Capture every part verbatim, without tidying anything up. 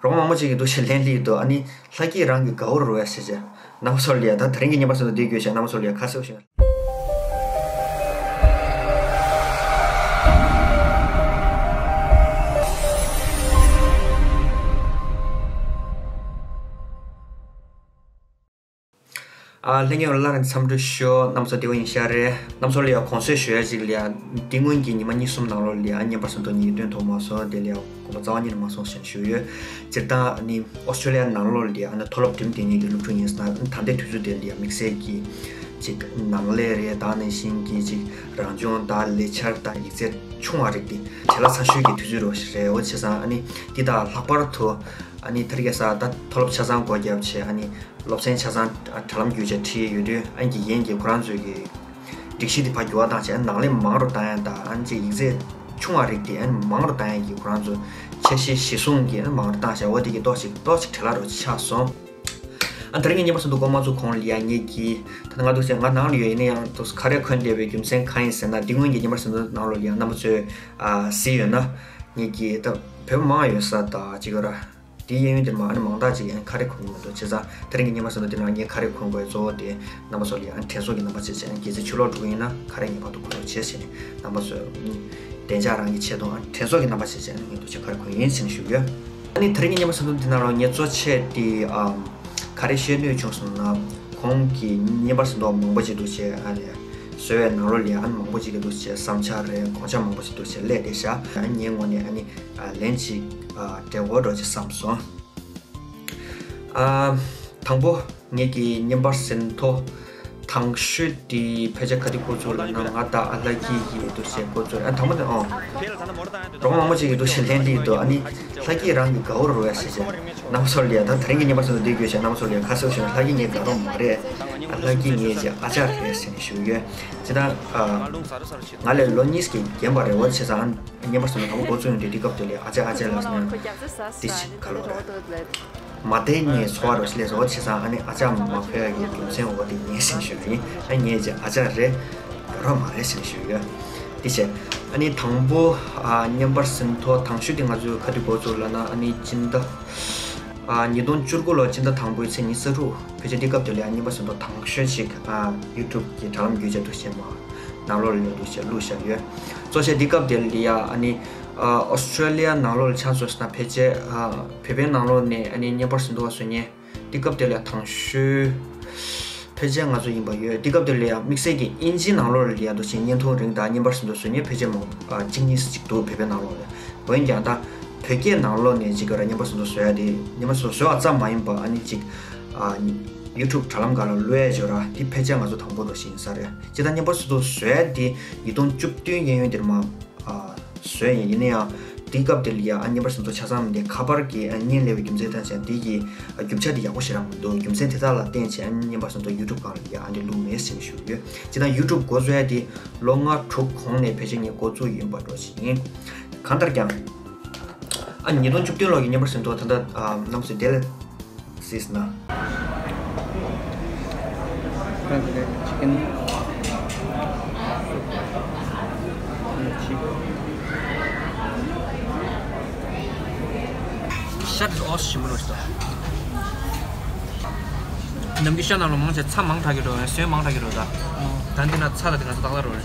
རོགས་མང་པོ་ཅིག་གིས་འདུག་བྱས་ལན་སླེབས་འདུག་ཨ་ནི་ལྷ་སྐྱིད་རང་གི་དགའ་བོར་རོལ་བས་ཟེར་བྱས། རྣམ་པ་ཚོ་ལ་ཡ་ད་དེ་རིང་གི་བརྙན་པར་ཚོ་འདི་བརྒྱུད་བྱས་རྣམ་པ་ཚོ་ལ་ཡ་ཁ་གསལ་པོ་ཞིག་ཨ། ལྷན་རྒྱས་ལ་རང་འཚམས་འདྲི་ཞུ། རྣམ་ཚོ་བདེ་པོ་ཡིན་ཤག་རེད། རྣམ་ཚོ་ལ་ཡང་དགོངས་སེལ་ཞུ་ཡ་ཅིག་ལ་ཡ། འདི་སྔོན་གྱི་ཉི་མ་གཉིས་གསུམ་ནང་ལོགས་ལ་ཡ་བརྙན་པར་ཚོ་འདུག་ཉིས་སྟོན་ཐོག་མ་སོང་དེ་ལ་ཡ་གོམ་པ་རྩ་བ་ཉིད་ནས་མ་སོང་ཞེས་ཞུ་ཡོད། སྤྱིར་བཏང་ནི་ཨོ་སི་ཀྲི་ལི་ཡ་ནང་ལོགས་ལ་ཡ་ཨ་ནི་མཐོ་སློབ་འགྲིམ་བསྡད་མཁན་གྱི་སློབ་ཕྲུག་ཡིན་ཟེར་ན་ད་ལྟའི་དུས་ཚོད་དེ་ལ་ཡ་དམིགས་བསལ་གྱི་ཅིག་ནང་ལས་རེད། ད་ནང་བཞིན་གྱི་ཅིག་རང་སྦྱོང་དང་ལས་འཆར་དང་ཡིག་ཚད་ཆུང་བ་རིགས་དེ་བྲེལ་བ་ཚ་ཤོས་ཀྱི་དུས་ཚོད་རེད། འོ་བྱས་ཙང་ཨ་ནི་འདི་དང་ལྷག་པར་དུ་ཨ་ནི་དེ་རིང་ཁ་སང་ད་མཐོ་སློབ་ཆ་ཚང་སྒོ་བརྒྱབ་བྱས་ཨ་ནི། སློབ་ཚན་ཆ་ཚང་དྲ་ལམ་བརྒྱུད་བྱས་ཁྲིད་ཡོད་དུས་ཨན་གྱི་ཡན་གྱིས་ཁོ་རང་ཚོའི་གི་སྒྲིག་གཞི་དེ་ཕར་འགྱུར་བ་བཏང་བྱས་ནང་ལས་མང་རུ་བཏང་ཡ་དང་ཨན་ཅིག་ཡིག་ཚད་ཆུང་བ་རིགས་དེ་ཨན་མང་རུ་བཏང་ཡ་གི་ཁོ་རང་ཚོ་འཆར་གཞི་གཞི་བཟུང་གིས་ཨན་མང་རུ་བཏང་བྱས་འོ་དེ་གི་ཏོག་ཅིག་ཏོག་ཅིག་བྲེལ་བ་རུ་ཆགས་སོང་། ཨ་དེ་རིང་གི་བརྙན་པར་ཚོ་འདུག་སྐོར་མ་ཚུགས་གོང་ལ་ཡ་ངེད་ཀྱིས་ད་ང་འདུག་སེ་ང་ནང་ལ་ཡོད་ཡིན་ན་ཡང་ཏོག་ཙམ་ཁ་རས་གོན་བསྡད་པའི་རྒྱུ་མཚན་གང་ཡིན་ཟེར་ན་འདི་སྔོན་གྱི་བརྙན་པར་ཚོ་འདུག་ནང་ལོགས་ལ་ཡ་རྣམ་པ་ཚོས་གཟིགས་ཡོད་ན་ངེད་ཀྱིས་ད་བོད་མང་ཡོད་ས་ད་ཅིག་ཡོད་ར། དེའི་གཡས་གཡོན་དེར་མ་ཨ་ནི་མང་དག་ཅིག་ཡང་ཁ་རས་གོན་གྱི་མི་འདུག་བྱས་ཙང་དེ་རིང་གི་བརྙན་པར་ཚོ་འདི་ནང་ངས་ཁ་རས་གོན་དགོས་གཙོ་བོ་དེ་རྣམ་པ་ཚོ་ལ་ཡང་དྲན་གསོ་གི་རྣམ་པ་བྱས་བྱས་ཨ་ནི་གལ་སྲིད་ཕྱི་ལོགས་འགྲོ་གི་ཡིན་ན་ཁ་རས་ངེས་པར་དུ་གོན་རོགས་བྱས་བྱས་ནས་རྣམ་པ་ཚོས་བདེ་འཇགས་རང་གི་ཆེད་དུ་ཨ་ནི་དྲན་གསོ་གི་རྣམ་པ་བྱས་བྱས་ཨ་ནི་ངས་འདུག་བྱས་ཁ་རས་གོན་ཡིན་ཟེར་ནས་ཞུ་གི་ཡོད། ཨ་ནི་དེ་རིང་གི་བརྙན་པར་ཚོ་འདི་ནང་ལ་ངས་གཙོ་ཆེ་དེ་ཨམ་ག་རེ་བཤད་འདོད་བྱུང་སོང་ན་ཁོང་གི་བརྙན་པར་ཚོ་མང་པོ་ཅིག་འདུག་བྱས་ཨ་ནི་བཟོ་བའི་ནང་ལོགས་ལ་ཡང་ཨ་ནི་མང་པོ་ཅིག་གི་འདུག་བྱས་བསམ་འཆར་རེད་དགོངས་འཆར་མང་པོ་ཅིག་འདུག་བྱས་སླེབས་བསྡད་ཤག་ཨ་ནི་ངའི་ངོས་ནས་ཨ་ནི། ལན་གཅིག་འབྲེལ་བ་འགྲོ་ཅེས་བསམ་སོང་། དང་པོ་ངེད་ཀྱི་བརྙན་པར་ཟིན་ཐོ་དང་ཤོས་དེ་ཕལ་ཆེར་ག་དུས་འགོ་བཙུགས་ལབ་ན་ང་དང་ཨ་ལྷ་སྐྱིད་ཀྱིས་འདུག་བྱས་འགོ་བཙུགས། ཨ་དང་པོ་དེ་ཨོ་རོགས་མང་པོ་ཅིག་གིས་འདུག་བྱས་ལན་སླེབས་འདུག་ཨ་ནི་ལྷ་སྐྱིད་རང་གི་དགའ་བོར་རོལ་བས་ཟེར་བྱས་རྣམ་པ་ཚོ་ལ་ཡ་ད་དེ་རིང་གི་བརྙན་པར་ཚོ་འདི་དགོས་བྱས་རྣམ་པ་ཚོ་ལ་ཡ་ཁ་གསལ་ཞུ་ན་ལྷ་སྐྱིད་ངའི་དགའ་རོགས་མ་རེད། ཨ་ལྷ་སྐྱིད་ངའི་ཅེ་ཨ་ཅག་རེད་ཟེར་ནས་ཞུ་ཡོད། ཅེ་ད་ང་ལས་ལོ་གཉིས་ཀྱི་རྒན་པ་རེད། འོ་བྱས་ཙང་ཨ། བརྙན་པར་སོང་ན་དང་པོ་འགོ་བཙུགས་ཡོང་དུས་དེ་སྐབས་དེ་ལས་ཨ་ཅག་ཨ་ཅག་ལབ་སོང་ན་དེ་ཅི་ག་ལོ་རེད། མ་བདེ་ཉེས་ཚོར་བ་རོ་ཞིག་ལས་སོ་བྱས་ཙང་ཨ་ནི་ཨ་ཅག་མ་ཕོད་ཡ་གི་རྒྱུ་མཚན་འོ་དེ་ངས་ཟིན་ཞུ་གི་ཡིན། ཨ་ངས་ཅི་ཨ་ཅག་རེད་ཡོད་རོགས་མ་རེད་ཟིན་ཞུ་ཡོད། དེ་བྱས་ཨ་ནི་དང་པོ་ཨ་བརྙན་པར་ཟིན་ཐོ་དང་ཤོས་དེ་ང་ཚོས་ག་དུས་འགོ་བཙུགས་ལབ་ན་ཨ་ནི་སྤྱི་ཟླ་ཨ་ཉིས་སྟོང་བཅུ་དགུ་ལོ་སྤྱི་ཟླ་དང་པོའི་ཚེས་ཉི་ཤུ་རྩ་དྲུག་ཕལ་ཆེར་དེ་སྐབས་དེ་ལས་ཨ་བརྙན་པར་ཟིན་ཐོ་དང་ཤོས་ཤིག་ཨ་ཡུ་ཊུབ་ཀྱི་དྲ་ལམ་བརྒྱུད་བྱས་འདུག་བྱས་མ། ནང་ལོགས་ལ་ཡོད་འདུག་ཅེས་བླུགས་བཞག་ཡོད། གཙོ་ཆེ་འདི་སྐབས་དེ་ལ་ཡ་ཨ་ནི་ཨོ་སི་ཀྲོ་ལི་ཡ་ནང་ལོགས་ལ་ཆ་མཚོན་ན་ཕལ་ཆེར་བོད་པའི་ནང་ལོགས་ནས་ཨ་ནི་བརྙན་པར་ཟིན་ཐོ་བ་བཟོ་མཁན་འདི་སྐབས་དེ་ལ་ཡ་དང་ཤོས་ཕལ་ཆེར་ང་ཚོ་ཡིན་པ་ཡོད། འདི་སྐབས་དེ་ལ་ཡ་དམིགས་བསལ་གྱི་དབྱིན་ཇིའི་ནང་ལོགས་ལ་ཡ་འདུག་ཅེས་བརྙན་ཐུང་རིང་དང་བརྙན་པར་ཟིན་ཐོ་བཟོ་མཁན་ཕལ་ཆེར་མང་གཅིག་གཉིས་ཅིག་འདུག་བོད་པའི་ནང་ལོགས་ལ། འོན་ཀྱང་ད་བོད་སྐད་ནང་ལོགས་ནས་ཅིག་ག་ར་བརྙན་པར་ཟིན་ཐོ་བཟོ་ཡ་དེ་བརྙན་པར་ཟིན་ཐོ་བཟོ་བ་ཙམ་མ་ཡིན་པ་ཨ་ནི་ཅིག་ཨ་ཡུ་ཊུབ་དྲ་ལམ་སྒང་ལ་བླུག་ཡ་ཅིག་ཡོད་ར་དེ་ཕལ་ཆེར་ང་ཚོ་དང་པོ་འདྲ་ཞིག་ཡིན་ས་རེད། ཅི་ད་བརྙན་པར་ཟིན་ཐོ་བཟོ་ཡ་དེ་ཉིས་སྟོང་བཅུ་བདུན་གཡས་གཡོན་དེར་མ་ཨ་བཟོས་ཡིན། ཡིན་ན་ཡང་དེའི་སྐབས་དེ་ལ་ཡ་ཨ་བརྙན་པར་ཟིན་ཐོ་ཆ་ཚང་མི་འདི་ཁ་པར་གྱི་ཨ་བརྙན་ལེན་པའི་རྒྱུ་མཚན་དང་བྱས་དེ་གི་ཨ་རྒྱུ་ཆ་དེ་ཡག་པོ་ཞེ་དྲག་མི་འདུག་རྒྱུ་མཚན་དེ་དག་ལ་བརྟེན་བྱས་ཨ་བརྙན་པར་ཟིན་ཐོ་ཡུ་ཊུབ་སྒང་ལ་ཡ་ཨ་འདི་བླུགས་མེད་ཟེར་ནས་ཞུ་གི་ཡོད། ཅི་ད་ཡུ་ཊུབ་འགོ་བཟོ་ཡ་དེ་ལོ་ལྔ་དྲུག་གོང་ནས་ཕལ་ཆེར་ངས་འགོ་བཙུགས་ཡིན་པ་འདྲ་ཞིག་ཡིན། གང་ལྟར་ཀྱང་། ཨ་ཉིས་སྟོང་བཅུ་བདུན་ལོ་གི་བརྙན་པར་ཟིན་ཐོ་ད་ལྟ་ཨ་རྣམ་པ་ཚོས་དེ་ལ་གཟིགས་ན། ཤ་དེ་ཨོ་ཞིམ་པོ་རེད་ཤག་ནམ་རྒྱུན་ཤ་ནང་ལ་མང་ཆེ་ཚྭ་མང་དྲགས་ཀྱི་འགྲོ་ཡང་སོན་མང་དྲགས་ཀྱི་འགྲོ་ད། ད་འདི་ན་ཚྭ་དང་དེ་ང་ཚོ་ཏག་ཏག་རེད།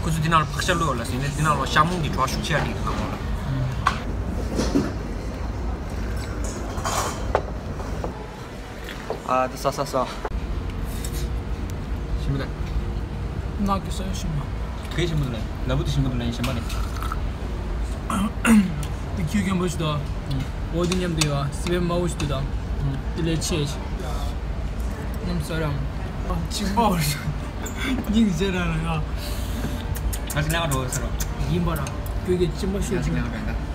ཁོ་ཚོ་འདི་ནང་ལ་ཕག་ཤ་བླུགས་ཡོད་ལ་ཟེར་ནས་འདི་ནང་ལ་ཤ་མོང་གི་བྲོ་བ་ཤུགས་ཆེ་བ་འདི་གི་ནང་ལ། ཨ་འདི་ཟ་ཟ་ཟ། ཞིམ་པོ་རེད། ནག་གི་ས་ཡོད་ཞིམ་པོ། ག་གི་ཞིམ་པོ་འདུག་ལ། ལ་བུ་དེ་ཞིམ་པོ་འདུག་ལ་ཡིན་ཞིམ་པ་རེད། དེ་ཁྱོད་རྒན་པོ་ཞིག་དང་། འོ་དེ་མཉམ་དུ་ཡོད་ཨ་སི་པན་དམར་པོ་ཞིག་འདུག་དང་། དེ་ལས་ཆེ་ཞིག་ནམ་ཟ་རང་། ཨ་ཅིག་པའོ་ཞིག་སྙིང་རྗེ་ར་ར་ཡ། ང་ཚོ་ལྷན་ཁང་འགྲོ་ཟེར་རོ། ཡིན་པ་ར། ཁྱོད་ཀྱི་གཅིན་པ་ཤོད་ཅིག་ང་ཚོ་ལྷན་ཁང་འགྲོ་ད།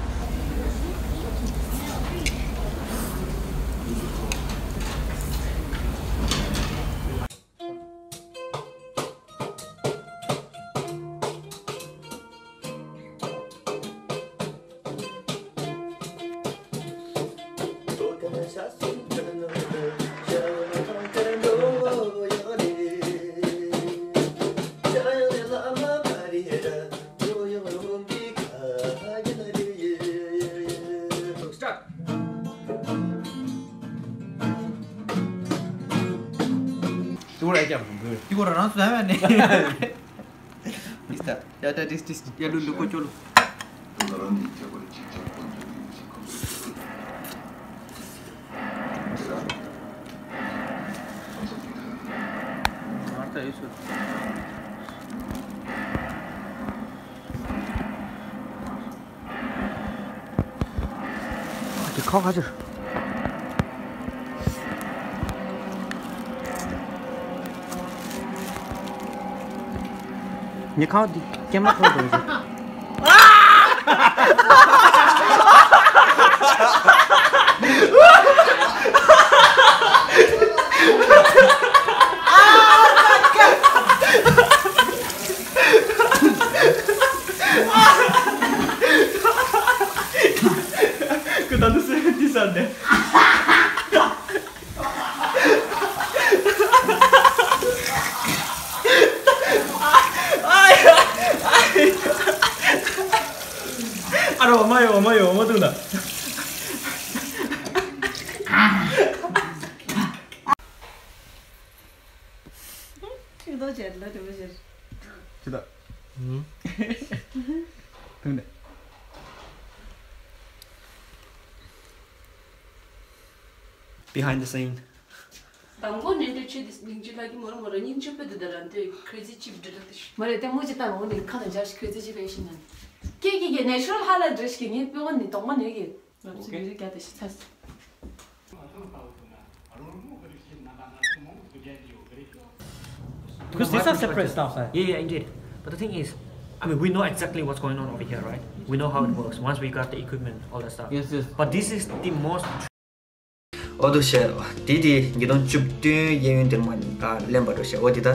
འདི་ཁོ་རང་རང་སུ་ཡང་ནི། ཡ་ད་ཏིས་ཏིས། ཡ་ལུ་ལུ་ཀོ་ཅོ་ལུ། དེ་ཁ་ཁ་ཅིག་ཉི་ཁ་འདི་ཀེ་མ་ཐོག་འགྲོ་ཟེར། ཁོ་ད་ནི་སེམས་ཏི་ས་འདི། ཨ་རོ་མ་ཡོ་མ་ཡོ་མ་དུ་ན། ཁྱེད་ཚོ་བྱས་ལ་དེ་མོ་བྱས། ཅི་ད། ཧུམ། ཐུང་ནས། Behind the scene. དང་པོ་ནས་འདི་ཆེ་འདི་ལིང་ཅི་ལ་གི་མོ་ར་མོ་ར་ཉིན་ཆུ་པེ་འདི་ད་ར་འདི་crazy chip འདི་ར་འདི་ཤི། མ་རེད་དེ་མོ་ཅི་ད་འོ་ནི་ཁ་ལ་འཇར་ཤི་crazy chip ཡེ་ཤི་ན། ཀེ་ཀེ་ཀེ་natural ཧ་ལ་འདྲ་ཤི་ངའི་པེ་འོ་ནི་གཏོང་མ་ནས་གི། ང་ཚོ་ཡུ་རི་རྒྱ་དེ་ཤི་ཚ། Because these are separate stuff, eh? Yeah, yeah, indeed. But the thing is, I mean, we know exactly what's going on over here, right? We know how it works once we got the equipment, all that stuff. Yes, yes. But this is the most. ཨོ་དུ་ཤེ། དེ་དེ་ཉིས་སྟོང་བཅུ་བདུན་གཡས་གཡོན་དེར་མ་ད་ལེན་པ་འགྲོ་ཤེ། ཨོ་དེ་ད་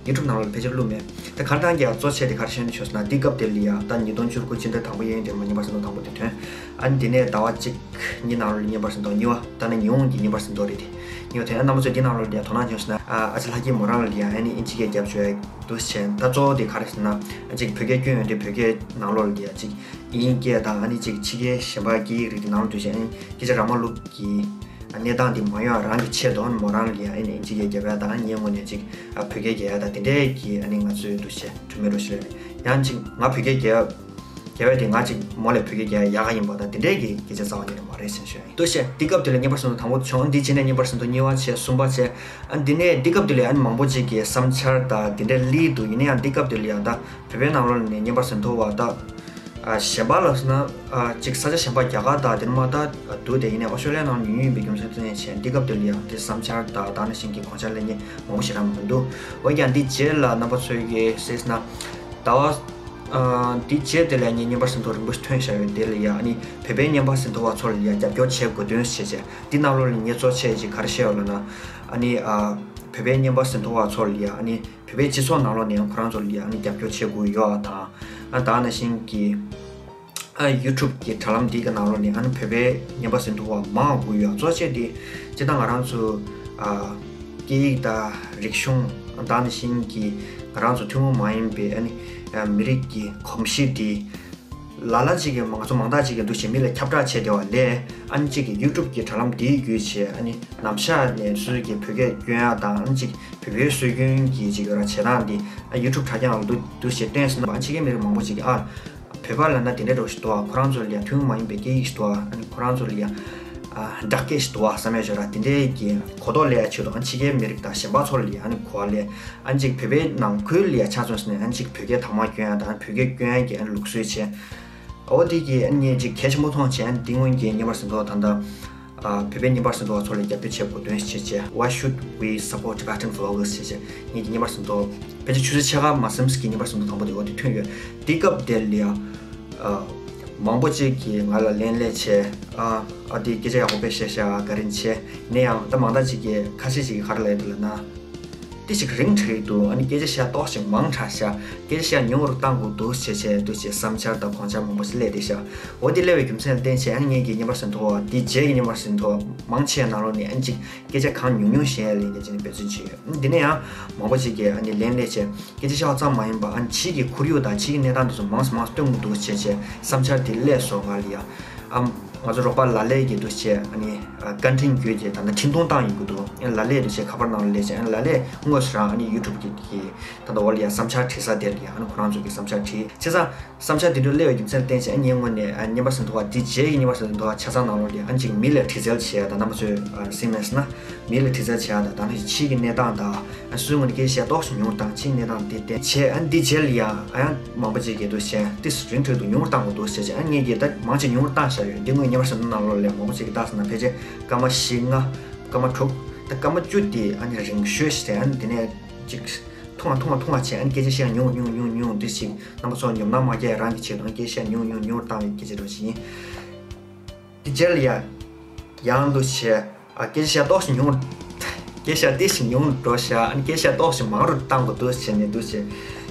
ཡུ་ཊུབ་ནང་ལ་ཕལ་ཆེར་བླུགས་མེད། ད་གར་ཐང་གི་གཙོ་ཆེ་དེ་གར་ཤེས་ནས་ཤོད་ན་དེ་སྐབས་དེ་ལ་ཡ་ད་ཉིས་སྟོང་བཅུ་དགུ་ཕྱི་ཟླ་དང་པོ་གཡས་གཡོན་དེར་མ་ཉིན་པ་སུ་དང་པོ་དེ་ཐོན། ཨ་ནི་དེ་ནས་ཟླ་བ་གཅིག་གཉིས་ནང་ལོགས་ལ་ཉིན་པ་སུ་དང་གཉིས་པ་ད་ནི་ཉི་ཧོང་གི་ཉིན་པ་སུ་དང་རེད་དེ། ཉིན་པ་དེ་ཨ་རྣམ་པ་ཚོས་དེ་ནང་ལོགས་ལ་ཡ་དོ་སྣང་བྱུང་ཤེ་ན་ཨ་ཅི་ལྷ་སྐྱིད་མོ་རང་ལ་ཡ་ཨ་ནི་ཨིན་ཇི་སྐད་རྒྱབ་བཅོས་ཡ་འདུག་ཟེར། ད་གཙོ་བོ་དེ་ག་རེ་ཟེར་ན་ཨ་ཅིག་བོད་སྐད་སྐྱོན་ཡོང་དུས་བོད་སྐད་ནང་ལོགས་ལ་ཡ་ཅིག་དབྱིན་སྐད་དང་ཨ་ནི་ཅིག་ཕྱི་རྒྱལ་གཞན་པ་སྐད་ཡིག་རིགས་དེ་ནང་ལ་འདུས་ཤིང་ཨ་ནི་སྐད་ཆ་ར་མ་ལུག་གི་གནས་སྟངས་དེ་མ་ཡོང་རང་གི་ཆེད་དུ་མོ་རང་ལ་ཡ་ཨ་ནི་ཨིན་ཇི་སྐད་རྒྱབ་ཡ་དང་ངའི་ངོས་ནས་ཅིག་བོད་སྐད་རྒྱག་ཡ་དང་དེ་འདྲས་ཀྱི་ཨ་ནི་ང་ཚོའི་འདུ་ཤེས་གྲུབ་མེད་འགྲོ་ཞིག་རེད། ཡང་ཅིག་ང་བོད་སྐད་རྒྱག་རྒྱག་ཡ་དེ་ང་ཅིག་མོ་ལས་བོད་སྐད་རྒྱག་ཡ་ཡག་ག་ཡིན་པ་དང་དེ་འདྲས་ཀྱི་སྐད་ཆ་རྩ་བ་ཉིད་ནས་མ་རེད་ཟེར་ཞུ་ཡ་ཡིན། འདུ་ཤེས་འདི་སྐབས་དེ་ལ་ཉིན་པ་སུ་དང་པོ་བྱུང་འདི་རྗེས་ནས་ཉིན་པ་སུ་དང་གཉིས་པ་བྱས་གསུམ་པ་བྱས། ཨ་འདི་ནས་འདི་སྐབས་དེ་ལ་ཨ་ནི་མང་པོ་ཅིག་གིས་བསམ་འཆར་དང་འདི་འདྲས་སླེབས་འདུག་ཡིན་ན་ཡང་འདི་སྐབས་དེ་ལ་ཡང་ད་བོད་པའི་ནང་ལོགས་ནས་ཉིན་པ་སུ་དོ་བ་ད། ཨ་གཞན་པ་ལ་སོང་ན་ཨ་ཅིག་ས་ཆ་གཞན་པ་རྒྱ་གར་དང་དེ་མ་ད་འདུག་དེ་ཡིན་ནའི་ཨོ་སི་ཀྲོ་ལི་ཡ་ནང་ཉུང་ཉུང་ཡིན་པའི་རྒྱུ་མཚན་དེ་ནས་བྱས་འདི་སྐབས་དེ་ལ་ཡང་དེ་བསམ་འཆར་དང་ད་ནང་བཞིན་གྱི་དགོངས་འཆར་སླེབས་མཁན་མང་པོ་ཞེ་དྲག་མི་འདུག་འོན་ཀྱང་འདི་རྗེས་ལ་རྣམ་པ་ཚོས་ཀྱིས་ཟེར་ན་ཟླ་བ་ཨ་འདི་རྗེས་དེ་ལ་ངས་ཉིན་པ་སུ་དོ་རིང་པོ་ཐོན་བཞག་ཡོད་དེ་ལ་ཡང་ཨ་ནི་བོད་པའི་ཉིན་པ་སུ་དོ་བ་ཚོ་ལ་ཡང་རྒྱབ་སྐྱོར་བྱེད་དགོས་དོན་བྱས་བྱས་འདི་ནང་ལོགས་ལ་ངས་གཙོ་ཆེ་ཅིག་ག་རེ་བཤད་ཡོད་ལབ་ན་ཨ་ནི་ཨ་བོད་པའི་ཉིན་པ་སུ་དོ་བ་ཚོ་ལ་ཡང་ཨ་ནི། བོད་པའི་སྤྱི་ཚོགས་ནང་ལོགས་ནས་ཡང་ཁོ་རང་ཚོ་ལ་ཡང་རྒྱབ་སྐྱོར་བྱེད་དགོས་ཡོད་པ་དང་། ཨ་ད་ནང་བཞིན་གྱི་ཨ་ཡུ་ཊུབ་ཀྱི་དྲ་ལམ་འདི་གི་ནང་ལོགས་ནས་ཨ་ནི་བོད་པའི་ཉམས་པ་ཟིན་ཐུབ་པ་མང་དགོས་ཡོད། གཙོ་ཆེ་དེ་སྤྱིར་བཏང་ང་རང་ཚོ་ཨ་སྐད་ཡིག་དང་རིག་གཞུང་ད་ནང་བཞིན་གྱི་ང་རང་ཚོ་ཐུན་མོང་མ་ཡིན་པའི་ཨ་ནི་ཨ་མི་རིགས་ཀྱི་གོམས་གཤིས་འདི། ལ་ལ་ཅིག་གིས་ང་ཚོ་མང་དག་ཅིག་གིས་འདུ་ཤེས་མི་ལ་ཁྱབ་བསྒྲགས་བྱས་བསྡད་པ་ལས་ཨ་ནི་ཅིག་གིས་ཡུ་ཊུབ་ཀྱི་དྲ་ལམ་འདིའི་བརྒྱུད་བྱས་ཨ་ནི་ནམ་ཞག་ནས་སུ་གི་བོད་སྐད་སྐྱོན་ཡག་དང་ཨ་ནི་ཅིག་བོད་པའི་སྲོལ་རྒྱུན་གྱི་ཅིག་ཡོད་ར་བྱེད་སྟངས་འདི་ཨ་ཡུ་ཊུབ་དྲ་རྒྱ་ནང་ལ་འདུ་འདུ་ཤེས་བསྟན་སོང་ན་ཕྱི་རྒྱལ་མི་རིགས་མང་པོ་ཅིག་གིས་ཨ་བོད་པ་ལབ་ན་དེ་འདྲའི་འདྲ་ཞིག་འདུག་ཨ། ཁོ་རང་ཚོ་ལ་ཡ་ཐུན་མོང་མ་ཡིན་པའི་སྐད་ཡིག་ཞིག་འདུག་ཨ། ཨ་ནི་ཁོ་རང་ཚོ་ལ་ཡ་ཨ་སྦྲག་སྐད་ཞིག་འདུག་ཨ་བསམ་ཡག་ཡོད་ར། དེ་འདྲའི་གི་གོ་རྟོགས་སླེབས་ཡག་ཆེད་དུ་ཨ་ཕྱི་རྒྱལ་མི་རིགས་དང་གཞན་པ་ཚོ་ལ་ཡ་ཨ་ནི་གོ་བ་ལེན། ཨ་ནི་ཅིག་བོད་པའི་ནང་ཁུལ་ལ་ཡ་ཆ་མཚོན་ཟེར་ནས་ཨ་ནི་ཅིག་བོད་སྐད་དག་མ་སྐྱོན་ཡ་དང་བོད་སྐད་སྐྱོན་ཡ་གི་ཨ་ནི་ལུགས་སྲོལ་བྱས། འོ་དེ་གི་ཨ་ནི་ཅིག་གལ་ཆེན་པོ་མཐོང་བྱས་ཨ་ནི་དེ་སྔོན་གྱི་ཉིན་པ་སུ་དོ་བ་ད་ལྟ་ཨ་བོད་པའི་ཉིན་པ་སུ་དོ་བ་ཚོ་ལ་རྒྱབ་སྐྱོར་བྱེད་དགོས་དོན་ཞེས་བྱས། Why should we support Tibetan vloggers? ཞེས་བྱས་ངེད་ཀྱི་ཉིན་པ་སུ་དོ་ཕལ་ཆེར་ཆུ་ཚོད་ཕྱེད་ཀ་མ་ཟིན་ཙམ་གྱི་ཉིན་པ་སུ་དོ་དང་པོ་དེ་འོ་དེ་ཐོན་ཡོད། དེ་སྐབས་དེ་ལ་ཡ་ཨ་མང་པོ་ཅིག་གིས་ང་ལ་ལན་སླེབས་བྱས། ཨ་ཨ་དེ་སྐད་ཆ་ཡག་པོ་དཔེ་བཤད་ཤག་ག་རེ་བྱས་ནས་ཡང་ད་མང་དག་ཅིག་གིས་ཁ་ཤས་ཅིག་གིས་ག་རེ་ལབ་ཡོད་ལབ་ན། དེ་ཞིག་རིང་དྲགས་འདུག་ཨ་ནི་སྐད་ཆ་བཤད་ཏོག་ཞིག་མང་དྲགས་ཤག་སྐད་ཆ་བཤད་ཉུང་རུ་བཏང་དགོས་འདུག་ཞེས་བྱས་འདུག་ཅེས་བསམ་འཆར་དང་དགོངས་འཆར་མང་པོ་ཞིག་སླེབས་བསྡད་ཤག་འོ་དེ་སླེབས་པའི་རྒྱུ་མཚན་ལ་བརྟེན་བྱས་ཨ་ནི་ངེད་ཀྱི་ཉིན་པ་སུ་དོ་བ་དེ་རྗེས་ཀྱི་ཉིན་པ་སུ་དོ་བ་མང་ཆེ་ནང་ལོགས་ནས་ཨ་ནི་ཅིག་སྐད་ཆ་གང་ཉུང་ཉུང་བཤད་ཡ་ལས་ངེད་ཀྱི་འབད་བརྩོན་བྱས་ཡོད། འདི་ནས་ཡང་མང་པོ་ཞིག་གིས་ཨ་ནི་ལན་སླེབས་བྱས་སྐད་ཆ་བཤད་པ་ཙམ་མ་ཡིན་པ་ཨ་ནི་ཕྱིའི་གི་ཁོར་ཡུག་དང་ཕྱིའི་གི་གནས་སྟངས་དེ་ཚོ་མང་ཙམ་མང་ཙམ་སྟོན་དགོས་འདུག་ཅེས་བྱས་བསམ་འཆར་དེ་སླེབས་སོང་ང་ལ་ཡ། ཨམ། ང་ཚོ་རོགས་པ་ལ་ལས་ཀྱི་འདུག་བྱས་ཨ་ནི་བཀའ་དྲིན་བརྒྱུད་ཀྱི་ད་ལྟ་འཕྲིན་གཏོང་བཏང་ཡོང་གི་འདུག་ཨ་ནི་ལ་ལས་འདུག་བྱས་ཁ་པར་ནང་ལ་སླེབས་བྱས་ཨ་ནི་ལ་ལས་དངོས་སུ་རང་ཨ་ནི་ཡུ་ཊུབ་ཀྱི་གི་ད་ལྟ་འོག་ལ་ཡ་བསམ་འཆར་བྲིས་ས་དེར་ཡ་ཨ་ནི་ཁོ་རང་ཚོ་གི་བསམ་འཆར་བྲིས་བྱས་ཙང་། བསམ་འཆར་དེ་འདྲ་སླེབས་པའི་རྒྱུ་མཚན་ལ་བརྟེན་བྱས་ཨ་ནི་ངས་དངོས་ནས་ཨ་བརྙན་པར་ཟིན་ཐོ་བ་འདི་རྗེས་ཀྱི་བརྙན་པར་ཟིན་ཐོ་བ་ཆ་ཚང་ནང་ལོགས་ལ་ཨ་ནི་ཅིག་མི་ལ་དྲི་རྩད་བྱས་ཡ་དང་རྣམ་པ་ཚོས་ཨ་གཟིགས་མེད་ཟེར་ན་མི་ལ་དྲི་རྩད་བྱས་ཡ་དང་ད་ནི་ཕྱིའི་གི་གནས་སྟངས་དང་ཨ་སུའི་ངོས་ནས་སྐད་ཆ་བཤད་ཏོག་ཙམ་ཉུང་རུ་བཏང་ཕྱིའི་གནས་སྟངས་དེ་བརྟེན་བྱས་ཨ་ནི་འདི་རྗེས་ལ་ཡ་ཨ་ཡང་མང་པོ་ཅིག་གིས་འདུག་བྱས་ཏིས་རིང་དྲགས་འདུག་ཉུང་རུ་བཏང་དགོས་འདུག་ཟེར་བྱས་ཨ་ངས་ཀྱིས་ད་མང་ཆེ་ཉུང་རུ་བཏང་བཞག་ཡོད། འདི་དངོས་བརྙན་པར་ཟིན་ཐོ་ནང་ལོགས་ལ་ཡ་མང་པོ་ཅིག་གིས་བལྟས་ཟེར་ན་ཕལ་ཆེར་སྐར་མ་བཞི་ལྔ་སྐར་མ་དྲུག་ད་སྐར་མ་བཅུ་དེ་ཨ་ནི་རིང་ཤོས་ཤིག་རེད། ཨ་ནི་དེ་ནས་ཅིག་ཐུང་བ་ཐུང་བ་ཐུང་བ་བྱས་ཨ་ནི་སྐད་ཆ་བཤད་ཉུང་ཉུང་ཉུང་ཉུང་འདི་ཞིག་རྣམ་པ་ཚོ་ཉོབ་སྣང་མ་སྐྱེ་རང་གི་ཆེད་དུ་སྐད་ཆ་ཉུང་ཉུང་ཉུང་བཏང་བའི་སྐད་ཆ་འདྲ་ཞིག་ཡིན། དེ་རྗེས་ལ་ཡ་ཡང་འདུག་བྱས་ཨ་སྐད་ཆ་ཏོག་ཙམ་ཉུང་སྐད་ཆ་ཏོག་ཙམ་ཉུང་འགྲོ་ཤག་ཨ་ནི་སྐད་ཆ་ཏོག་ཙམ་མང་རུ་བཏང་དགོས་འདུག་བྱས་ནས་འདུག་བྱས་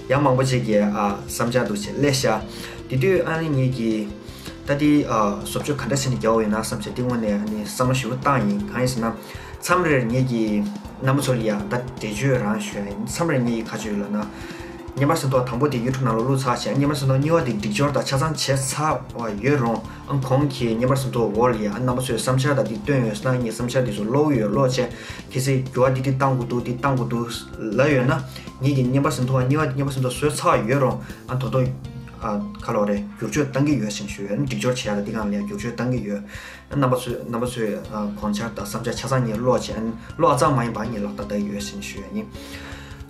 ཡང་མང་པོ་ཅིག་གིས་ཨ་བསམ་འཆར་འདུག་བྱས་སླེབས་ཤག་དེ་དུས་ཨ་ནི་ངེད་ཀྱིས་ད་དེ་ཨ་བཟོ་བཅོས་ག་འདྲ་བྱས་ནས་རྒྱག་དགོས་ཡིན་ན་བསམ་བྱས་དེ་དངོས་ནས་ཨ་ནི་བསམ་བློ་ཞེ་པོ་བཏང་ཡིན། གང་ཡིན་ཟེར་ན། མཚམས་རེར་ངེད་ཀྱིས་རྣམ་པ་ཚོ་ལ་ཡང་ད་འགྲེལ་བརྗོད་རང་ཞུ་ཡ་ཡིན། མཚམས་རེར་ངེད་ཀྱིས་ག་ཅིག་ཡོད་ལབ་ན། བརྙན་པར་ཟིན་ཐོ་དང་པོ་དེ་ཡུ་ཊུབ་ནང་ལ་བླུགས་ཚར་བྱས་བརྙན་པར་ཟིན་ཐོ་གཉིས་པ་དེ་སྒྲིག་སྦྱོར་དང་ཆ་ཚང་བྱས་ཚར་བ་ཡོད་རུང་ཨང་གོང་གི་བརྙན་པར་ཟིན་ཐོ་འོག་ལ་ཡང་རྣམ་པ་ཚོས་བསམ་འཆར་དང་དེ་བཏོན་ཡོད་ཟེར་ན་ངས་བསམ་འཆར་དེ་ཚོ་ཀློག་གི་ཡོད། ཀློག་བྱས་གལ་སྲིད་འགྱུར་བ་འདི་འདི་བཏང་དགོས་འདུག་འདི་བཏང་དགོས་འདུག་ལབ་ཡོད་ན་ངེད་ཀྱིས་བརྙན་པར་ཟིན་ཐོ་གཉིས་པ་བརྙན་པར་ཟིན་ཐོ་བཟོས་ཚར་བ་ཡོད་རུང་ཨ་ད་དུང་ཨ་ག་ལབ་རེད་བསྒྱུར་བཅོས་བཏང་གི་ཡོད་ཟེར་ནས་ཞུ་ཡ་ཡིན། སྒྲིག་སྦྱོར་བྱེད་ཡ་དང་འདི་སྒང་ལ་ཡང་བསྒྱུར་བཅོས་བཏང་གི་ཡོད། རྣམ་པ་ཚོས་རྣམ་པ་ཚོས་ཨ་དགོངས་འཆར་དང་བསམ་འཆར་ཆ་ཚང་ངས་ཀློག་བྱས་ཨ་ནི་ཀློག་ཙམ་མ་ཡིན་པར་ངས་ལག་བསྟར་བསྟར་གྱི་ཡོད་ཟེར་ནས་ཞུ་ཡ་ཡིན།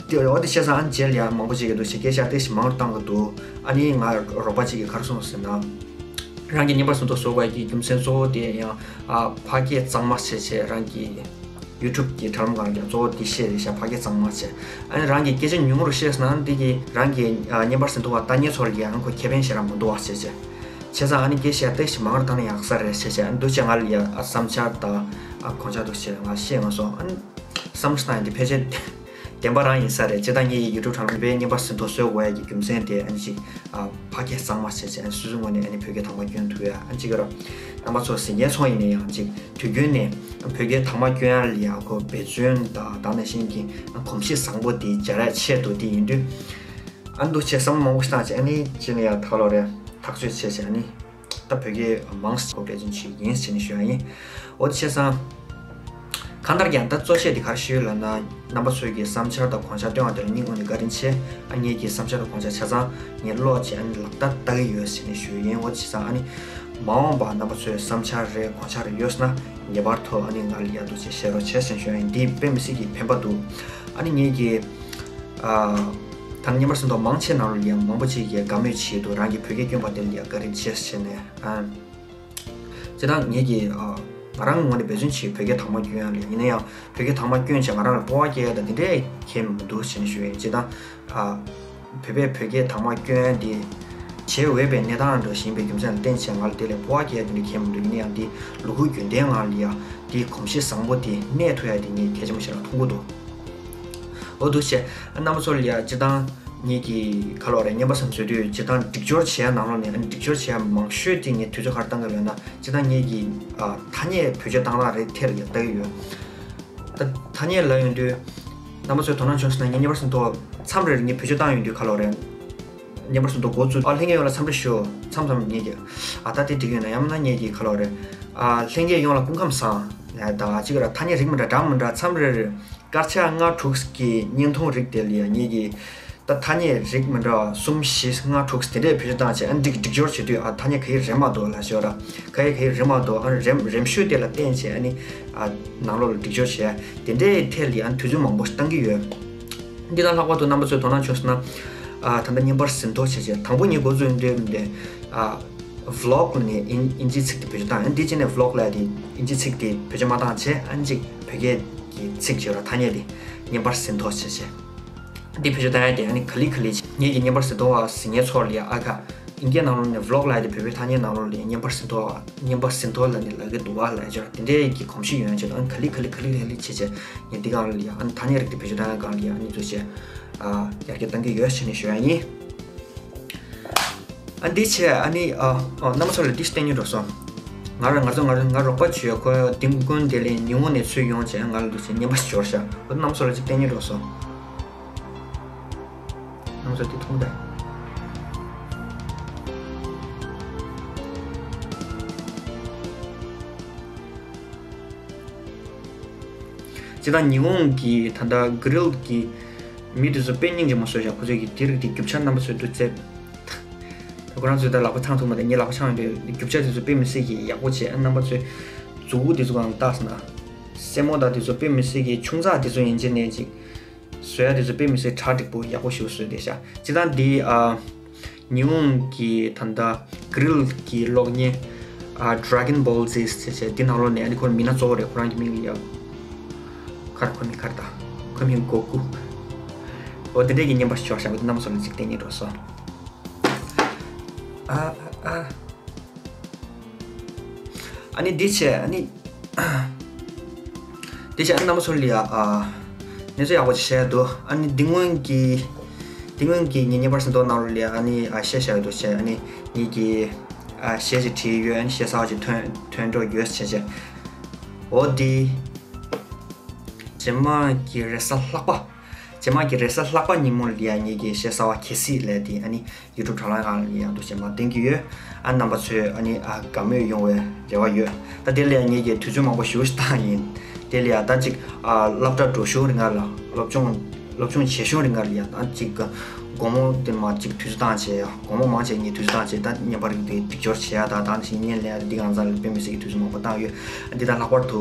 དེ་འོ་དེ་བྱས་ཙང་ཨ་ནི་རྗེས་ལ་ཡང་མང་པོ་ཅིག་གིས་འདུག་བྱས་སྐད་ཆ་ཏོག་ཙམ་མང་རུ་བཏང་དགོས་འདུག་ཨ་ནི་ང་རོགས་པ་ཅིག་གིས་ག་རེ་གསུངས་ཟེར་ན། རང་གི་བརྙན་པར་ཟིན་ཐོ་བཟོ་དགོས་ཀྱི་རྒྱུ་མཚན་གཙོ་བོ་དེ་ཡང་ཨ་ཕ་སྐད་གཙང་མ་བྱས་བྱས་རང་གི་ཡུ་ཊུབ་ཀྱི་དྲ་ལམ་སྒང་ལ་ཡང་གཙོ་བོ་དེ་བཤད་རེད་ཤག་ཕ་སྐད་གཙང་མ་བྱས་ཨ་ནི་རང་གི་སྐད་ཆ་ཉུང་རུ་བཤད་ཟེར་ན་འདི་གིས་རང་གི་ཨ་བརྙན་པར་ཟིན་ཐོ་བ་ལྟ་མཁན་ཚོ་ལ་ཡང་ཁོ་ཁེ་ཕན་ཞེ་དྲག་མི་འདུག་བ་བྱས་བྱས། བྱས་ཙང་ཨ་ནི་སྐད་ཆ་ཏོག་ཙམ་མང་རུ་བཏང་ན་ཡག་ས་རེད་བྱས་བྱས་ཨ་ནི་འདུག་བྱས་ང་ལ་ཡ་ཨ་བསམ་འཆར་དང་ཨ་དགོངས་འཆར་འདུག་བྱས་ང་བཤད་ང་སོང་ཨ་ནི་བསམ་བློ་བཏང་ཡ་འདི་ཕལ་ཆེར་བདེན་པ་རང་ཡིན་ས་རེད། སྤྱིར་བཏང་ངེད་ཀྱི་ཡུ་ཊུབ་དྲ་ལམ་པའི་བརྙན་པར་ཟིན་ཐོ་བཟོ་དགོས་ཡ་གི་རྒྱུ་མཚན་དེ་ཨ་ནི་ཅིག་ཨ་ཕ་སྐད་གཙང་མ་བྱས་བྱས་ཨ་ནི་སོ་སོའི་ངོས་ནས་ཨ་ནི་བོད་སྐད་དག་མ་སྐྱོན་ཐུབ་ཡ་ཨ་ནི་ཅིག་ག་ར་རྣམ་པ་ཚོ་གཟིགས་མཁན་ཚོ་ཡིན་ན་ཡང་ཅིག་དུས་རྒྱུན་ནས་བོད་སྐད་དག་མ་སྐྱོན་ཡ་ལ་ཡ་ཁོ་འབད་བརྩོན་དང་དེ་ནང་བཞིན་གྱི་གོམས་གཤིས་བཟང་པོ་དེ་སྦྱར་ཡ་ཆེད་དུ་དེ་ཡིན་དུས། ཨ་འདུག་བྱས་བསམ་བློ་མང་པོ་ཞིག་བཏང་བྱས་ཨ་ནི་ཅི་ནས་ཡང་ཐག་ལོ་རེད་ཐག་གཅོད་བྱས་བྱས་ཨ་ནི་ད་བོད་སྐད་མང་སུ་འབད་བརྩོན་བྱེད་ཀྱི་ཡིན་ཟེར་ནས་ཞུ་ཡ་ཡིན། འོ་དེ་བྱས་ཙང་གང་ལྟར་ཀྱང་ད་གཙོ་ཆེ་དེ་ག་རེ་ཞུ་ཡོད་ལབ་ན་རྣམ་པ་ཚོས་ཀྱི་བསམ་འཆར་དང་དགོངས་འཆར་བཏོན་པ་དེ་ལ་སྙིང་དབུས་ནས་བཀའ་དྲིན་ཆེ། ཨ་ངེད་ཀྱི་བསམ་འཆར་དང་དགོངས་འཆར་ཆ་ཚང་ངས་ཀློག་བྱས་ཨ་ནི་ལག་བསྟར་བསྟར་གྱི་ཡོད་ཟེར་ནས་ཞུ་ཡ་ཡིན། འོ་དེ་བྱས་ཙང་ཨ་ནི་མ་འོངས་པ་རྣམ་པ་ཚོས་བསམ་འཆར་རེད་དགོངས་འཆར་རེད་ཡོད་ཟེར་ན་ངེས་པར་དུ་ཨ་ནི་ང་ལ་ཡ་འདུག་བྱས་བཤད་རོགས་བྱས་ཟེར་ནས་ཞུ་ཡ་ཡིན། འདི་དཔེ་མི་སྲིད་ཀྱི་ཕན་པ་འདུག་ཨ་ནི་ངེད་ཀྱི་ཨ། ད་ནི་བརྙན་པར་ཟིན་ཐོ་མང་ཆེ་ནང་ལ་ཡང་མང་པོ་ཅིག་གིས་དགའ་མོས་བྱེད་འདུག་རང་གི་བོད་སྐད་སྐྱོན་པ་དེ་ལ་ཡང་བཀའ་དྲིན་ཆེ་ཟེར་ནས་ཨ། སྤྱིར་བཏང་ངེད་ཀྱིས་ཨ། ང་རང་ངོས་ནས་འབད་བརྩོན་བྱེད་བོད་སྐད་དག་མ་སྐྱོན་ཡ་ལ་ཡིན་ན་ཡང་བོད་སྐད་དག་མ་སྐྱོན་བྱས་ང་རང་ལ་སྤོབས་པ་སྐྱེ་ཡ་དང་དེ་འདྲས་གང་ཡང་མི་འདུག་ཟེར་ནས་ཞུ་ཡ་ཡིན། སྤྱིར་བཏང་ཨ། བོད་པས་བོད་སྐད་དག་མ་སྐྱོན་ཡ་དེ། བྱེད་འོས་པའི་གནས་སྟངས་འདྲ་ཞིག་ཡིན་པའི་རྒྱུ་མཚན་ལ་བརྟེན་བྱས་ང་ལ་དེ་ལས་སྤོབས་པ་སྐྱེ་ཡ་དེ་འདྲ་གང་ཡང་མི་འདུག་ཡིན་ན་ཡང་དེ་ལུ་གུ་རྒྱུན་ལྡན་ངང་ལ་ཡ་དེ་གོམས་གཤིས་བཟང་པོ་དེ་གནས་ཐུབ་ཡ་དེ་ངས་གལ་ཆེན་པོ་ཞིག་ལ་མཐོང་གི་འདུག་འོ་འདུག་བྱས་རྣམ་པ་ཚོ་ལ་ཡ་སྤྱིར་བཏང་ངེད་ཀྱི་ག་ལབ་རེད་བརྙན་པར་ཟིན་ཐོ་བཟོ་དུས་སྤྱིར་བཏང་སྒྲིག་སྦྱོར་བྱེད་ཡ་ནང་ལོགས་ནས་ཨ་ནི་སྒྲིག་སྦྱོར་བྱེད་ཡ་མང་ཤོས་དེ་ངས་དུས་ཚོད་ག་རེ་བཏང་གི་ཡོད་ལབ་ན་སྤྱིར་བཏང་ངེད་ཀྱི་ཨ་ཐ་སྙད་བེད་སྤྱོད་བཏང་སྟངས་རེ་ཐད་ལ་ཡ་བལྟ་གི་ཡོད། ད་ཐ་སྙད་ལབ་ཡོང་དུས། རྣམ་པ་ཚོས་དོ་སྣང་བྱུང་སོང་ན་ངས་བརྙན་པར་ཟིན་ཐོ། མཚམས་རེར་ངས་བེད་སྤྱོད་བཏང་ཡོང་དུས་ག་ལབ་རེད། བརྙན་པར་ཟིན་ཐོ་འགོ་བཙུགས། ཨ་ལྷན་རྒྱས་ཡོངས་ལ་འཚམས་འདྲི་ཞུ། མཚམས་མཚམས་ངས་ཀྱི། ཨ་ད་དེ་འགྲིག་ཡོད་ན་ཡང་ན་ངས་ཀྱི་ག་ལབ་རེད། ཨ་ལྷན་རྒྱས་ཡོངས་ལ་སྐུ་ཁམས་བཟང་། ཡ་ད་ཅིག་ར་ཐ་སྙད་རིགས་མི་འདྲ་འདྲ་མི་འདྲ་མཚམས་རེར། དཀར་ཆག་ལྔ་དྲུག་གི་བརྙན་ཐུང་རིགས་དེ་ལ་ཡང་ངས་ཀྱི། ད་ཐ་སྙད་རིགས་མི་འདྲ་བ་གསུམ་བཞི་ལྔ་དྲུག་དེ་འདྲས་བེད་སྤྱོད་བཏང་བྱས་ཨ་འགྲིག་སྒྲིག་སྦྱོར་བྱེད་དུས་ཨ་ཐ་སྙད་ག་ཡེ་རེད་མ་གཏོགས་ལ་ཞོར་ར་ག་ཡེ་ག་ཡེ་རེད་མ་གཏོགས་ཨ་རེམ་རེམ་ཤོས་དེ་ལ་བརྟེན་བྱས་ཨ་ནི་ཨ་ནང་ལོགས་ལ་སྒྲིག་སྦྱོར་བྱས་དེ་འདྲས་ཐད་ལ་ཨ་དུས་ཚོད་མང་པོ་བཏང་གི་ཡོད། འདི་དང་ལྷག་པར་དུ་རྣམ་པ་ཚོས་དོ་སྣང་བྱུང་སོང་ན་ཨ་ད་ལྟ་བརྙན་པར་ཟིན་ཐོ་བྱས་བྱས་དང་པོ་ངས་འགོ་བཙུགས་འདྲས་མི་འདྲས་ཨ་vlog ལ་ནས་ཨིན་ཨིན་ཇིའི་ཚིག་དེ་བེད་སྤྱོད་བཏང་ཨ་འདི་ཅི་ནས་vlog ལ་དེ་ཨིན་ཇིའི་ཚིག་དེ་བེད་སྤྱོད་མ་བཏང་བྱས་ཨ་ཅིག་བོད་སྐད་ཀྱི་ཚིག་བརྗོད་ར་ཐ་སྙད་དེ་བརྙན་པར་ཟིན་ཐོ་བྱས་བྱས། འདི་བེད་སྤྱོད་བཏང་ཡ་དེ་ཨ་ནི་ག་ལེ་ག་ལེ་བྱས། ངེད་ཀྱི་བརྙན་པར་ཟིན་ཐོ་བ་གཟིགས་མཁན་ཚོ་ལ་ཡ་ཨ་ཁ། ཨིན་སྐད་ནང་ལོགས་ནས་vlog ལབ་ཡ་དེ་བོད་པའི་ཐ་སྙད་ནང་ལོགས་ལ་ཡ་བརྙན་པར་ཟིན་ཐོ་བ། བརྙན་པར་ཟིན་ཐོ་ལབ་ནས་ལབ་ཀྱི་འདུག་བ་ལབ་ཡ་ཅིག་དེ་འདྲའི་གི་གོམས་གཤིས་ཡོང་ཡ་ཅིག་ཨ་ནི་ག་ལེ་ག་ལེ་ག་ལེ་ག་ལེ་བྱས་བྱས་ངས་འདི་སྒང་ལ་ཡ་ཨ་ནི་ཐ་སྙད་རིགས་དེ་བེད་སྤྱོད་བཏང་ཡ་སྒང་ལ་ཡ་ཨ་ནི་ཚོ་བྱས། ཨ་ཡར་རྒྱས་གཏང་གི་ཡོད་ཟེར་ནས་ཞུ་ཡ་ཡིན། ཨ་འདི་བྱས་ཨ་ནི་ཨ་ཨ་རྣམ་པ་ཚོ་ལ་འདི་བསྟན་སྙིང་འདོད་སོང་། ང་རང་ང་ཚོ་ང་རང་ང་རོགས་པ་བྱོས་ཁོ་དིང་ཀུན་དེ་ལས་ཉིན་མོ་ནས་ཚུར་ཡོང་བྱས་ང་ལ་འདུག་བྱས་བརྙན་པར་འབྱོར་ཤག་འོ་རྣམ་པ་ཚོ་ལ་ཅིག་བསྟན་སྙིང་འདོད་སོང་། རྣམ་པ་ཚོ་འདི་མཐོང་དང་། སྤྱིར་བཏང་ཉི་ཧོང་གི་ད་ལྟ་གྷི་རིལ་གྱི་མི་དེ་ཚོ་དཔེ་སྙིང་རྗེ་མོ་བཟོས་ཤག་ཁོ་ཚོས་ཀྱི་དེ་རིགས་དེ་རྒྱུ་ཆ་རྣམ་པ་ཚོའི་འདུག་ཚེ། ད་ཁོ་རང་ཚོས་ད་ལག་པ་འཆང་ཐུབ་མ་རེད། ངས་ལག་པ་འཆང་ཡོང་དུས་རྒྱུ་ཆ་དེ་ཚོ་དཔེ་མི་སྲིད་ཀྱི་ཡག་པོ་བྱས། ཨ་རྣམ་པ་ཚོས་མཛུ་གུ་དེ་ཚོ་གང་བཏགས་ན་སེན་མོ་དང་དེ་ཚོ་དཔེ་མི་སྲིད་ཀྱི་ཆུང་ཙག་དེ་ཚོ་ཡིན་གཅིག་མིན་གཅིག་བཟོ་ཡ་དེ་ཚོ་དཔེ་མི་སྲིད་གྲ་འགྲིག་པོ་ཡག་པོ་ཞིག་བཟོས་བསྡད་ཤག་སྤྱིར་བཏང་འདི་ཨ། ཉི་ཧོང་གི་ད་ལྟ་གྷི་རིལ་གྱི་གློག་བརྙན། ཨ། Dragon Ball Zs ཟེར་བྱས་འདི་ནང་ལོགས་ནས་ཨ་ནི་ཁོ་མི་སྣ་གཙོ་བོ་རེད། ཁོ་རང་གི་མིང་ལ་ཡ། ཁར་ཁོ་མིང་ཁར་ད། ཁོ་མིང་གོ་ཀུ། འོ་དེ་འདྲས་ཀྱི་བརྙན་པར་ཞིག་བཞག་པ་འདི་རྣམ་པ་ཚོ་ལ་གཅིག་བསྟན་གྱི་འགྲོ་སོང་། ཨ་ཨ། ཨ་ནི་འདི་བྱས་ཨ་ནི། འདི་བྱས་ཨ་ནི་རྣམ་པ་ཚོ་ལ་ཡ་ཨ། གནས་ཚུལ་ཡག་པོ་ཅིག་བཤད་འདུག་ཨ་ནི་འདི་སྔོན་གྱི། འདི་སྔོན་གྱི་ངའི་བརྙན་པར་ཟིན་ཐོ་ནང་ལོགས་ལ་ཡ་ཨ་ནི་ཨ་གཞས་བཞག་ཡོད་འདུག་བྱས་ཨ་ནི་ངེད་ཀྱི་ཨ་གཞས་ཅིག་བྲིས་ཡོད། ཨ་ནི་གཞས་གསར་པ་ཅིག་ཐོན་ཐོན་འགྲོ་ཡོད་བྱས་བྱས། འོ་འདི། རྗེས་མ་གི་རེས་གཟའ་ལྷག་པ། རྗེས་མ་གི་རེས་གཟའ་ལྷག་པ་ཉིན་མོ་ལ་ཡ་ངེད་ཀྱི་གཞས་གསར་པ་གལ་སྲིད་ལས་དེ་ཨ་ནི་ཡུ་ཊུབ་དྲ་ལམ་སྒང་ལ་ཡ་འདུག་བྱས་མར་བཏོན་གྱི་ཡོད། ཨ་རྣམ་པ་ཚོས་ཨ་ནི་ཨ་དགའ་མོས་ཡོང་བའི་རེ་བ་ཡོད། ད་དེ་ལ་ཡ་ངེད་ཀྱིས་དུས་ཚོད་མང་པོ་ཞེ་པོ་ཞིག་བཏང་ཡིན། དེ་ལ་ཡ་ད་ཅིག་ཨ་སློབ་གྲྭ་འགྲོ་གཞུང་རིང་ལ་སློབ་སྦྱོང་སློབ་སྦྱོང་བྱེད་གཞུང་རིང་ལ་ཡ་ད་ཅིག་དགོང་མོ་དེ་མ་ཅིག་དུས་ཚོད་བཏང་བྱས་ཡ་དགོང་མོ་མང་ཆེ་ངས་དུས་ཚོད་བཏང་བྱས་ད་བརྙན་པར་དེ་སྒྲིག་སྦྱོར་བྱེད་ཡ་ད་ད་ནི་ཞིག་བརྙན་ལེན་ཡ་འདི་གང་ཚང་ལ་དཔེ་མི་སྲིད་ཀྱི་དུས་ཚོད་མང་པོ་བཏང་ཡོད། འདི་ད་ལྷག་པར་དུ།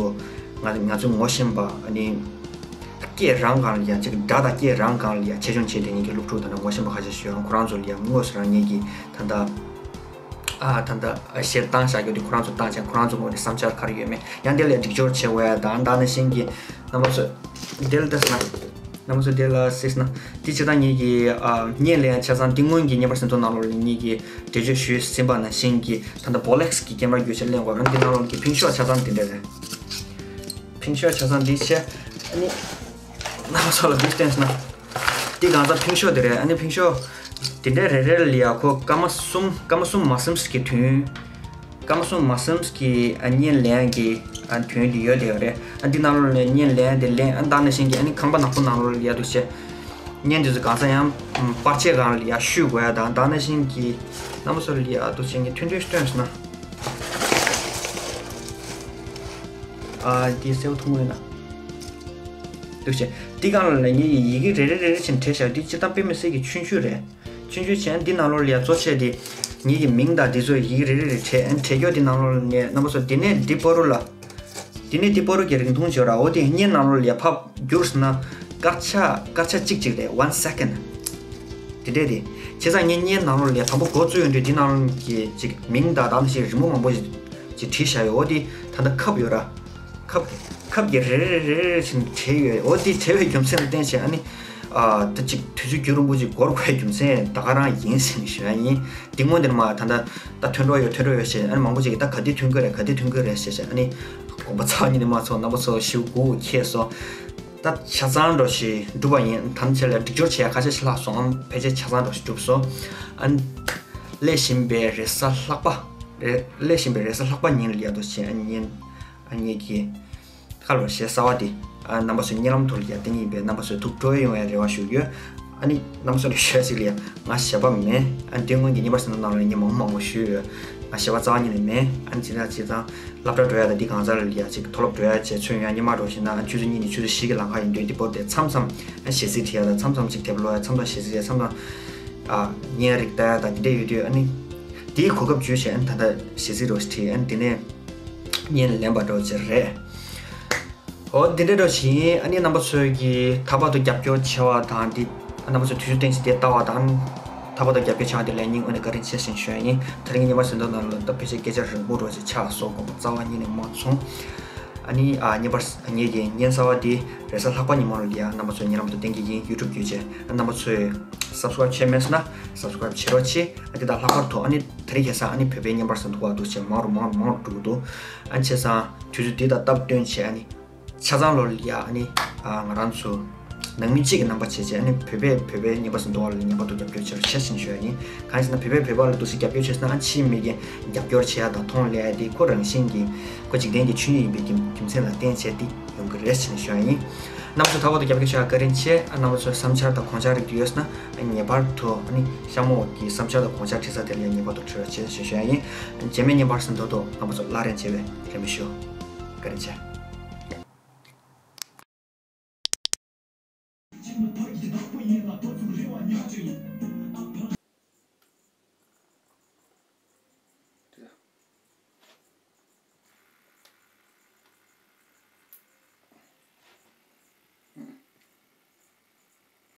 ང་ང་ཚོས་ངོ་ཤེས་པ་ཨ་ནི། སྐད་རང་སྒང་ལ་ཡ་ཅིག་སྒྲ་དང་སྐད་རང་སྒང་ལ་ཡ་ཆེད་སྦྱོང་བྱས་དེ་ཉིད་ཀྱི་སློབ་ཕྲུག་དང་ངོ་ཤེས་པ་ཁ་ཤས་ཤིག་ཡོད། ཁོ་རང་ཚོ་ལ་ཡ་དངོས་སུ་རང་ཉིད་ཀྱིས་ད་ལྟ་ཨ་ད་ལྟ་གཞས་བཏང་བཞག་རྒྱུ་དེ་ཁོ་རང་ཚོ་བཏང་བྱས་ཁོ་རང་ཚོ་ངོས་ནས་བསམ་འཆར་ག་རེ་ཡོད་མེད་ཡང་དེ་ལ་སྒྲིག་སྦྱོར་བྱེད་དགོས་ཡ་དང་ད་ནང་བཞིན་གྱི་རྣམ་པ་ཚོ་དེ་ལ་ལྟ་ན་རྣམ་པ་ཚོ་དེ་ལ་སྲིད་ན་དེ་ཇི་ལྟར་ངེད་ཀྱི་བརྙན་ལེན་ཆ་ཚང་འདི་སྔོན་གྱི་བརྙན་པར་ཟིན་ཐོ་ནང་ལོགས་ལ་ངེད་ཀྱིས་འགྲེལ་བརྗོད་ཞུས་ཟིན་པ་ནང་བཞིན་གྱི་ད་ལྟ་བོ་ལེག་སི་གི་ཀེམ་ར་བརྒྱུད་བྱས་ལེན་དགོས་རང་འདི་ནང་ལོགས་ཀྱི་ཕིང་ཤོག་ཆ་ཚང་འདི་འདྲ་རེད། ཕིང་ཤོག་ཆ་ཚང་འདི་བྱས། ཨ་ནི། རྣམ་པ་ཚོ་ལ་འདི་བསྟན་སོང་ན། འདི་གང་ཟག་ཕིང་ཤོག་འདི་རེད། ཨ་ནི་ཕིང་ཤོག་འདི་འདྲའི་རེ་རེ་ལ་ཡ་ཁོ་སྐར་མ་གསུམ་སྐར་མ་གསུམ་མ་ཟིན་གྱི་དུས་ཡུན། སྐར་མ་གསུམ་མ་ཟིན་གྱི་ཨ་བརྙན་ལེན་གྱི་ཨ་དུས་ཡུན་འདི་ཡོད་དེ་ཡོད་རེད། ཨ་འདི་ནང་ལོགས་ནས་བརྙན་ལེན་དེ་ལེན་ཨ་ད་ནང་བཞིན་གྱི་ཨ་ནི་ཁང་པ་ནག་པོ་ནང་ལོགས་ལ་ཡ་འདུག་བྱས། བརྙན་འདི་ཚོ་གང་ཟག་ཡང་པར་ཆས་སྒང་ལ་ཡ་བཤུས་དགོས་ཡ་དང་ད་ནང་བཞིན་གྱི་རྣམ་པ་ཚོ་ལ་ཡ་འདུག་བྱས་ངས་ཐུང་ཐུང་ཞིག་སྟོན་སོང་ན། ཨ་འདི་གསལ་པོ་མཐོང་གི་ཡོད་ན། འདུག་བྱས། འདི་སྒང་ལ་ངེད་ཀྱི་ཡི་གེ་རེ་རེ་རེ་རེ་བྱས་ནས་བྲིས་བཞག་འདི་སྤྱིར་བཏང་དཔེ་མི་སྲིད་ཀྱི་ཆུང་ཆུང་རེད། ཆུང་ཆུང་བྱས་འདི་ནང་ལོགས་ལ་ཡ་གཙོ་ཆེ་དེ། ངེད་ཀྱི་མིང་དང་འདི་ཚོ་ཡི་གེ་རེ་རེ་རེ་བྲིས་ཨ་བྲིས་རྒྱུ་འདི་ནང་ལོགས་ལ་ངས་རྣམ་པ་ཚོ་འདི་ནས་འདི་པོ་རུ་ལ། འདི་ནས་འདི་པོ་རུ་གི་རིང་ཐུང་བྱོས་ར་འོ་དེ་བརྙན་ནང་ལོགས་ལ་ཡ་ཕབ་བསྒྱུར་སོང་ན། སྐར་ཆ་སྐར་ཆ་གཅིག་གཅིག་རེད་one second། དེ་འདྲས་རེད། བྱས་ཙང་ངས་བརྙན་ནང་ལོགས་ལ་ཡ་དང་པོ་འགོ་བཙུགས་ཡོང་དུས་འདི་ནང་ལོགས་ཀྱི་ཅིག་མིང་དང་དང་ཞེས་རི་མོ་མང་པོ་ཞིག་ཅིག་བྲིས་བཞག་ཡོད་འོ་དེ་ད་ལྟ་ཁབ་ཡོད་ར། ཁབ་ཀྱི་ཁབ་ཀྱི་རེ་རེ་རེ་རེ་བཞིན་བྲིས་ཡོད། འོ་དེ་བྲིས་པའི་རྒྱུ་མཚན་ལ་བརྟེན་བྱས་ཨ་ནི། ཨ་ད་ཅིག་དུས་ཚོད་རྒྱུན་རིང་པོ་ཅིག་འགོར་དགོས་པའི་རྒྱུ་མཚན་ད་ག་རང་ཡིན་ཟེར་ནས་ཞུ་ཡ་ཡིན། དེ་སྔོན་དེར་མ་ད་ལྟ་ད་ཐོན་འགྲོ་ཡོད་ཐོན་འགྲོ་ཡོད་ཞེས་ཨ་ནི་མང་པོ་ཅིག་གིས་ད་ག་དུས་ཐོན་གི་རེད་ག་དུས་ཐོན་གི་རེད་ཞེས་བྱས་ཨ་ནི། དགོངས་པ་ཚ་བ་ཉིད་ནས་མ་ཚོམས་རྣམ་པ་ཚོ་ཞེ་པོ་སྒུག་ཁེལ་སོང་། ད་ཆ་ཚང་འགྲོ་ཞིག་འགྲུབ་པ་ཡིན་ད་ནི་ཆེད་ལ་སྒྲིག་སྦྱོར་བྱེད་ཡ་ཁ་ཤས་ཤིག་ལྷག་སོང་ཨ་ཕལ་ཆེར་ཆ་ཚང་འགྲོ་ཞིག་འགྲུབ་སོང་། ཨ་ནི། སླེབས་བཞིན་པའི་རེས་གཟའ་ལྷག་པ། རེ་སླེབས་བཞིན་པའི་རེས་གཟའ་ལྷག་པ་ཉིན་ལ་ཡ་དོ་བྱེད་ཨ་ནི་ཉིན། ཨ་ངེད་ཀྱི། ཁ་ལོ་གཞས་གསར་བ་འདི། ཨ་རྣམ་པ་ཚོའི་བརྙན་ལམ་ཐོག་ལ་ཡ་བསྟན་གྱི་ཡིན་པས་རྣམ་པ་ཚོས་ཐུགས་སྤྲོ་ཡོང་བའི་རེ་བ་ཞུ་གི་ཡོད། ཨ་ནི་རྣམ་པ་ཚོ་ལ་ཞུ་ཡ་ཞིག་ལ་ཡ་ང་གཞས་པ་མིན། ཨ་འདི་སྔོན་གྱི་བརྙན་པར་ཟིན་ཐོ་ནང་ལ་ངས་མང་པོ་མང་པོ་ཞུས་ཡོད། ང་གཞས་པ་རྩ་བ་ཉིད་ནས་མིན། ཨ་ཇི་ལྟར་ཇི་ལྟར་སློབ་གྲྭ་འགྲོ་ཡ་དང་འདི་གང་ཟག་ལ་ཡ་ཅིག་མཐོ་སློབ་འགྲོ་ཡ་བྱས་ཚུན་ཡང་སྔོན་མ་འགྲོ་བཞིན་ན་ཨ་ཆུ་ཚོད་གཉིས་ནས་ཆུ་ཚོད་བཞི་གི་ལམ་ཁ་ཡིན་དུས་འདི་པོ་དེ་མཚམས་མཚམས་ཨ་གཞས་ཚིག་བྲིས་ཡ་དང་མཚམས་མཚམས་ཅིག་དེབ་ཀློག་ཡ་མཚམས་མཚམས་གཞས་ཚིག་བྲིས་ཡ་མཚམས་མཚམས་ཨ་བརྙན་རིགས་ལྟ་ཡ་དང་འདི་འདྲ་ཡོད་དུས་ཨ་ནི། དེའི་གོ་སྐབས་བརྒྱུད་བྱས་ཨ་ནི་ད་ལྟ་གཞས་ཚིག་རོ་ཞིག་བྲིས་ཨ་ནི་དེ་ནས་བརྙན་ལེན་པ་འགྲོ་ཅེས་རེད། འོ་འདི་འདྲ་འགྲོ་བཞིན་ཨ་ནི་རྣམ་པ་ཚོས་ཀྱི་ད་བར་དུ་རྒྱབ་སྐྱོར་ཆེ་བ་དང་འདི་རྣམ་པ་ཚོས་དུས་ཚོད་བཏོན་བྱས་དེ་ལྟ་བ་དང་ད་བར་དུ་རྒྱབ་སྐྱོར་ཆེ་བ་དེ་ལ་སྙིང་དབུས་ནས་བཀའ་དྲིན་ཆེ་ཞེས་ཞུ་ཡ་ཡིན། དེ་རིང་གི་བརྙན་པར་ཟིན་ཐོ་ནང་ལ་ད་ཕལ་ཆེར་སྐད་ཆ་རིང་པོ་འགྲོ་ཅེས་ཆགས་སོང་དགོངས་པ་རྩ་བ་ཉིད་ནས་མ་ཚོམས། ཨ་ནི་ཨ་བརྙན་པར་ངེད་ཀྱི་བརྙན་གསར་བ་འདི་རེས་གཟའ་ལྷག་པ་ཉིན་མོ་ལ་ཡ་རྣམ་པ་ཚོའི་བརྙན་ལམ་དུ་བསྟན་གྱི་ཡིན་ཡུ་ཊུབ་བརྒྱུད་བྱས་རྣམ་པ་ཚོས་སབ་སི་ཀ་རབ་བྱས་མེད་སོང་ན་སབ་སི་ཀ་རབ་བྱེད་རོགས་གྱིས། ཨ་འདི་དང་ལྷག་པར་དུ་ཨ་ནི་དེ་རིང་ཁ་སང་ཨ་ནི་བོད་པའི་བརྙན་པར་ཟིན་ཐོ་བ་འདུག་བྱས་མང་རུ་མང་རུ་མང་རུ་འགྲོ་གི་འདུག་ཨ་ནི་བྱས་ཙང་དུས་ཚོད་འདི་དང་སྟབས་བསྟུན་བྱས་ཨ་ནི། ཆ་ཚང་ལོ་ལ་ཡ་ཨ་ནི་ཨ་ང་རང་ཚོ་ནང་མི་གཅིག་གི་རྣམ་པ་བྱས་བྱས་ཨ་ནི་བོད་པས་བོད་པའི་བརྙན་པར་ཟིན་ཐོ་བ་ལ་ངེས་པར་དུ་རྒྱབ་སྐྱོར་བྱེད་རོགས་བྱེད་ཟེར་ཞུ་ཡ་ཡིན། གང་ཡིན་ཟེར་ན་བོད་པས་བོད་པ་ལ་འདུག་སེ་རྒྱབ་སྐྱོར་བྱས་ཟེར་ན་ཨ་ཕྱིའི་མི་གིས་རྒྱབ་སྐྱོར་བྱེད་ཡ་དང་མཐོང་སླེབས་ཡ་དེ་ཁོ་རང་བཞིན་གྱིས་ཁོ་འཇིག་རྟེན་གྱི་ཆོས་ཉིད་ཡིན་པའི་རྒྱུ་རྒྱུ་མཚན་ལ་བརྟེན་བྱས་ཏེ་ཡོང་གི་རེད་ཟེར་ཞུ་ཡ་ཡིན། རྣམ་པ་ཚོ་ད་བར་དུ་རྒྱབ་སྐྱོར་བྱས་ཡ་བཀའ་དྲིན་ཆེ། ཨ་རྣམ་པ་ཚོའི་བསམ་འཆར་དང་དགོངས་འཆར་རིགས་དེ་ཡོད་ཟེར་ན་ཨ་ངེས་པར་དུ་ཨ་ནི་ཤ་མོ་གི་བསམ་འཆར་དང་དགོངས་འཆར་བྲིས་ས་དེ་ལ་ཡ་ངེས་པར་དུ་འབྲེལ་བ་བྱེད་ཟེར་ཞུ་ཡ་ཡིན། རྗེས་མའི་བརྙན་པར་ཟིན་ཐོ་ཐོག་རྣམ་པ་ཚོ་སླར་ཡང་མཇལ་བའི་རེ་སྨོན་ཞུ། བཀའ་དྲིན་ཆེ།